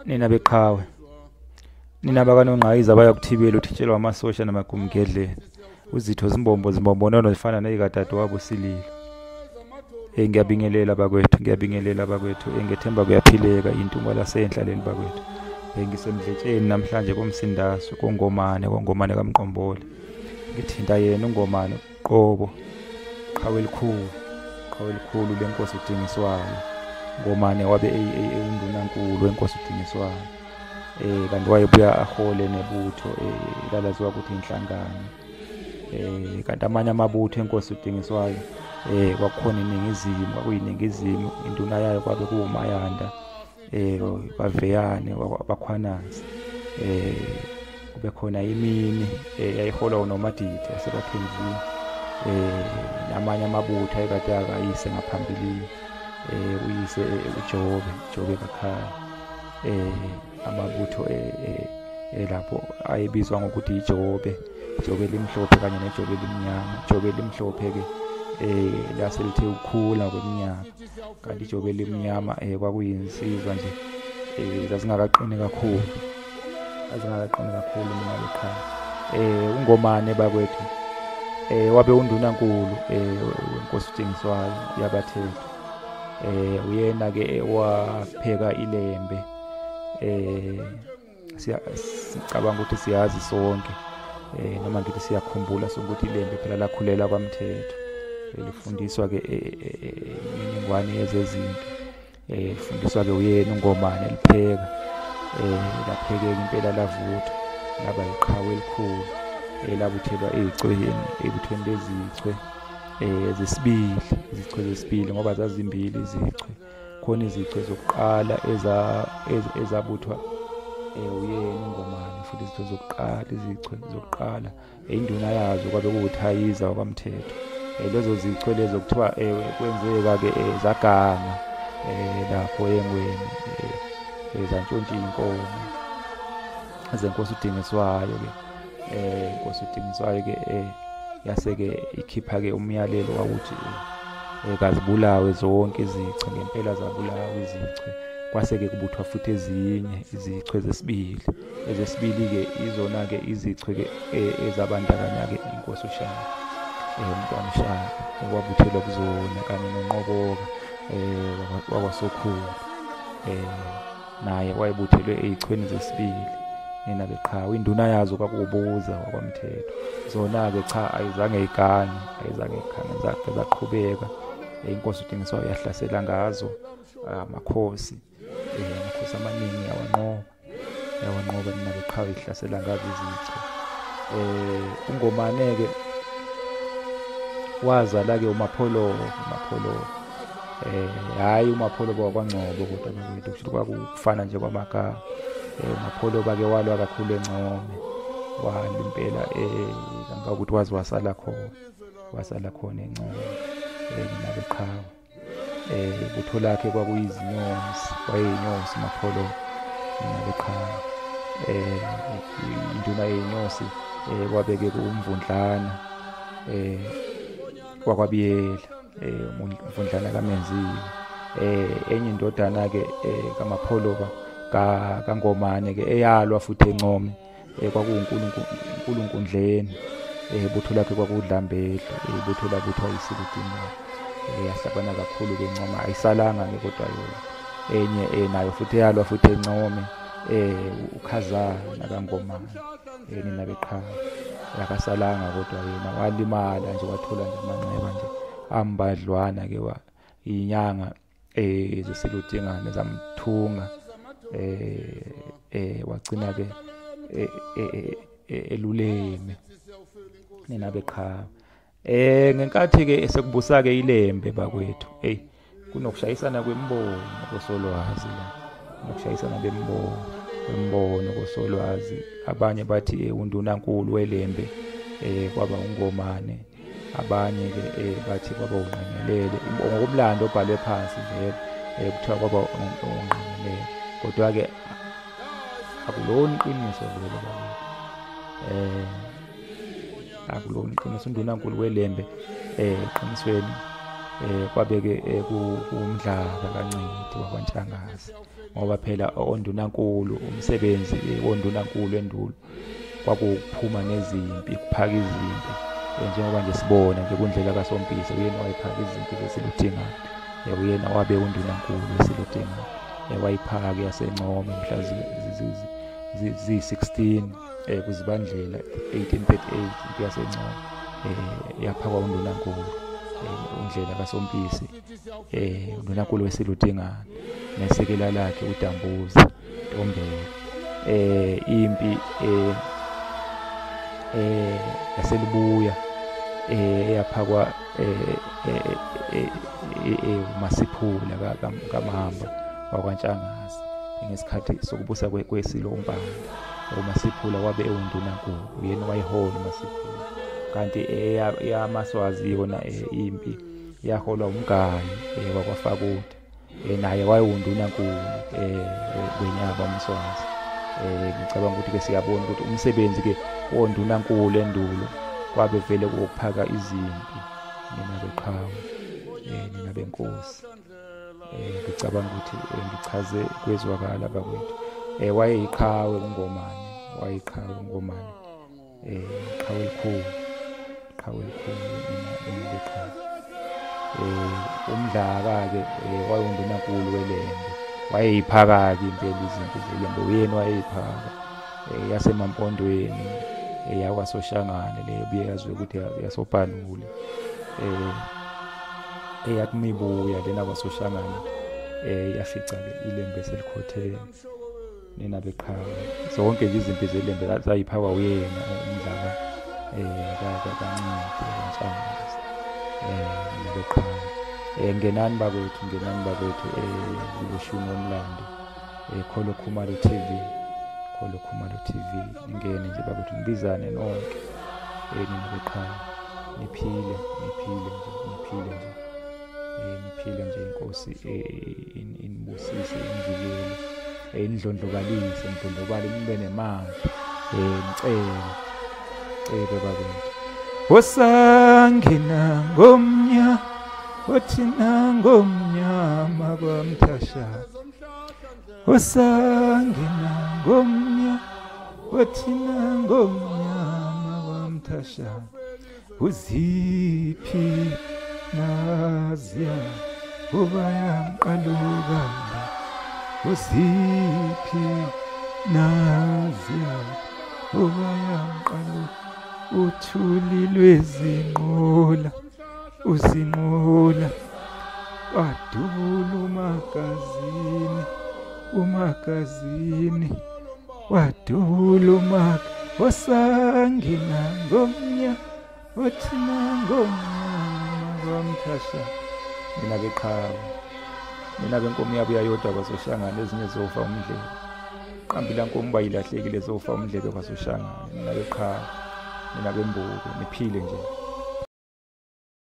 Nina beqhawe, nina bakaNongqayiza abayakuthibela uthitshelwa amasosha namagumgedlela, uzitho zimbombo zimbombonono zifana nezikadadewabo Sililo. Ngiyabingelela bakwethu, ngiyabingelela bakwethu, ngethemba kuyaphileka intungwa lasenhla leli bakwethu. Ngisemdletsheni namhlanje koMsindaswe, koNgomane, koNgomane kaMqomboli. Ngithinta yena uNgomane uqobo, qhawe elikhulu, qhawe elikhulu lenkosi uDingiswayo. Ngomane wabe ewundunankulu wenkosi uDingiswayo. Kanti wayebuya ahole nebutho lalaziwa ukuthi inhlangano. Kanti amanye amabutho enkosi uDingiswayo kwakukhona iNingizimu, kwakuyiNingizimu, induna yayo kwabe kuwuMayanda, Baveyane wabakhwanazi. Kube khona imini yayiholwa uNomadidi waseBakhenzini, namanye amabutho ayekade akayise ngaphambilini, uyise uJobe, Jobe kaKhaya. Amabutho lapho ayebizwa ngokuthi iJobe, iJobe elimhlophe kanye neJobe elimnyama. IJobe elimhlophe ke lase lithe ukukhula kweminyaka, kanti iJobe elimnyama kwakuyinsizwa nje zazingakaqini kakhulu, zazingakaqini kakhulu mina beqha. uNgomane bakwethu wabe undunankulu wenkosi uDingiswayo yabaThethu. Uyena ke wapheka ilembe. Sicabanga ukuthi siyazi sonke, noma ngithi siyakhumbula sonke ukuthi ilembe phela lakhulela kwaMthetho, lifundiswa ke imininingwane yezezinto, lifundiswa ke uyena uNgomane, lipheka, laphekeka impela lavuthwa, laba iqhawe elikhulu, labuthelwa ey'cweni, ebuthweni lezichwe zesibili, izichwe zesibili, ngoba zazimbili izichwe. Khona izichwe zokuqala ezabuthwa uyena uNgomane, futhi izichwe zokuqala, izichwe zokuqala induna yazo kwabe kuwuThayiza wakwaMthetho. Lezo zichwe lezo kuthiwa kwenzeka ke zaganga lapho engweni, zantshontsha iy'nkomo zenkosi uDingiswayo ke. Inkosi uDingiswayo ke yase ke ikhipha ke umyalelo wakuthi kazibulawe zonke izichwe. Ngempela zabulawa izichwe, kwase ke kubuthwa futhi ezinye izichwe zesibili. Ezesibili ke izona ke izichwe ke ezabandakanya ke inkosi uShaka, umntwana uShaka okwabuthelwa kuzona kanye noNqoboka wakwaSokhulu, naye wayebuthelwe ezichweni zesibili. Nina beqhawe, induna yazo kwakuwubuza wakwaMthetho. Zona ke cha ayizange igange, ayizange ikhange, zaqhubeka. Inkosi uDingiswayo yahlasela ngazo amakhosi, amakhosi amaningi yawanqoba, yawanqoba. Nina beqhawe, ihlasela ngazo izichwe. uNgomane ke wazala ke uMapholoba, uMapholoba, hayi uMapholoba wakwaNgcobo kodwa bakwethu, kusho kwakufana nje kwamagama. uMapholoba ke walwa kakhulu eNcome, walwa impela kangangokuthi waze wasala khona, wasala khona eNcome. Nina beqhawe, ibutho lakhe kwakuyizinyosi, wayeyinyosi uMapholoba, nina beqhawe. Induna yeyinyosi kwabeke kuMvundlana wakwaBiyela, uMvundlana kaMenziwa. Enye indodana ke kaMapholoba kaNgomane ke eyalwa futhi eNcome, kwakuwuNkulunkundleni, ibutho lakhe kwakuwuDlambedlu, ibutho labuthwa yiSiludinga. Yahlabana kakhulu ke eNcome, ayisalanga ke kodwa yona. Enye nayo futhi eyalwa futhi eNcome, uKhazana kaNgomane, nina beqhawe, akasalanga kodwa yena walimala nje, wathola nje amanxeba nje ambadlwana ke, wa inyanga zeSiludingane zamthunga, wagcina ke eluleme, nina beqhawe. Ngenkathi ke sekubusa ke ilembe bakwethu, hey kunokushayisana kwemibono kosolwazi la, kunokushayisana kwemibono kosolwazi. Abanye bathi undunankulu welembe kwaba uNgomane, abanye ke bathi kwaba uNgqengelele. Ngokomlando obhalwe phansi vele kuthiwa kwaba uNgqengelele, kodwa ke akulona iqiniso vele bakwethu, akulona iqiniso. Undunankulu welembe eqinisweni Kwabeke kuMdlaka kaNcidi wakwaNtshangase, ngoba phela ondunankulu, umsebenzi wondunankulu endulo kwakuphuma nezimpi, kuphaka izimpi, njengoba nje sibona nje kuNdlela kaSompisi, uyena wayiphaka izimpi zeSilo Dingane, uyena wabe undunankulu weSilo Dingane, wayiphaka yaseNcome mhla ziyi-16 kuZibandlela 1838, impi yaseNcome yaphakwa undunankulu uNdlela kaSompisi, undunankulu weSilo Dingane nesekela lakhe uDambuza Ntombela. Impi yaseLibuya eyaphakwa uMasiphula kaMamba wakwaNtshangase ngesikhathi sokubusa kweSilo uMpande. uMasiphula wabe ewundunankulu, uyena wayihola uMasiphula. Kanti eyamaSwazi yona impi yaholwa uMgayi wakwaFakude, naye wayewundunankulu weNyaba uMswazi. Ngicabanga ukuthi ke siyabona ukuthi umsebenzi ke wondunankulu endulo kwabe vele ukuphaka izimpi, nina beqhawe, nina benkosi. Ngicabanga ukuthi ngichaze kwezwakala bakwethu. Wayeyiqhawe uNgomane, wayeyiqhawe uNgomane, qhawe elikhulu, qhawe elikhulu nina beqhawe. UMdlaka-ke wayewundunankulu weLembe, wayeyiphaka-ke impela izimpi zeLembe, uyena wayeyiphaka yaseMampondweni, yakwaSoshangane leyo buye yaziwe ukuthi yasoBhalule, eyakuMibuya lena kwaSoshangane, yafica-ke iLembe selikhotheme, nina beqhawe. Zonke nje izimpi zeLembe zayiphakwa uyena uMdlaka kaNcidi kaNtshangase, nina beqhawe. Ngenani bakwethu, ngenani bakwethu kuloshuni womlando, Kholo Khumalo TV, Kholo Khumalo TV, ningene nje bakwethu, nibizane nonke, nina beqhawe, niphile, niphile nje, niphile nje, niphile nje. Inkosi inibusise, inivikele, inidlondlobalise, nidlondlobale, nibe nemali, nicebe, cebe bakwethu. Osangena ngomnya, othina ngomnyama kwaMthasha, osangena ngomnya, othina ngomnyama kwaMthasha, uziphi naziya ubayamqalukanda, uziphi naziya ubayamqaluka, uthuli lwezinqola, uzinqola, wadubula umagazini, umagazini, wadubula umag, osangena ngomnya, othina ngomnyama kwaMthasha. Nina beqhawe, nina benkomo yabuya yodwa kwaSoshangane, ezinye zofa umdlebe, qambila nkomo bayilahlekile zofa umdlebe kwaSoshangane. Nina beqhawe, nina bembuko, niphile nje.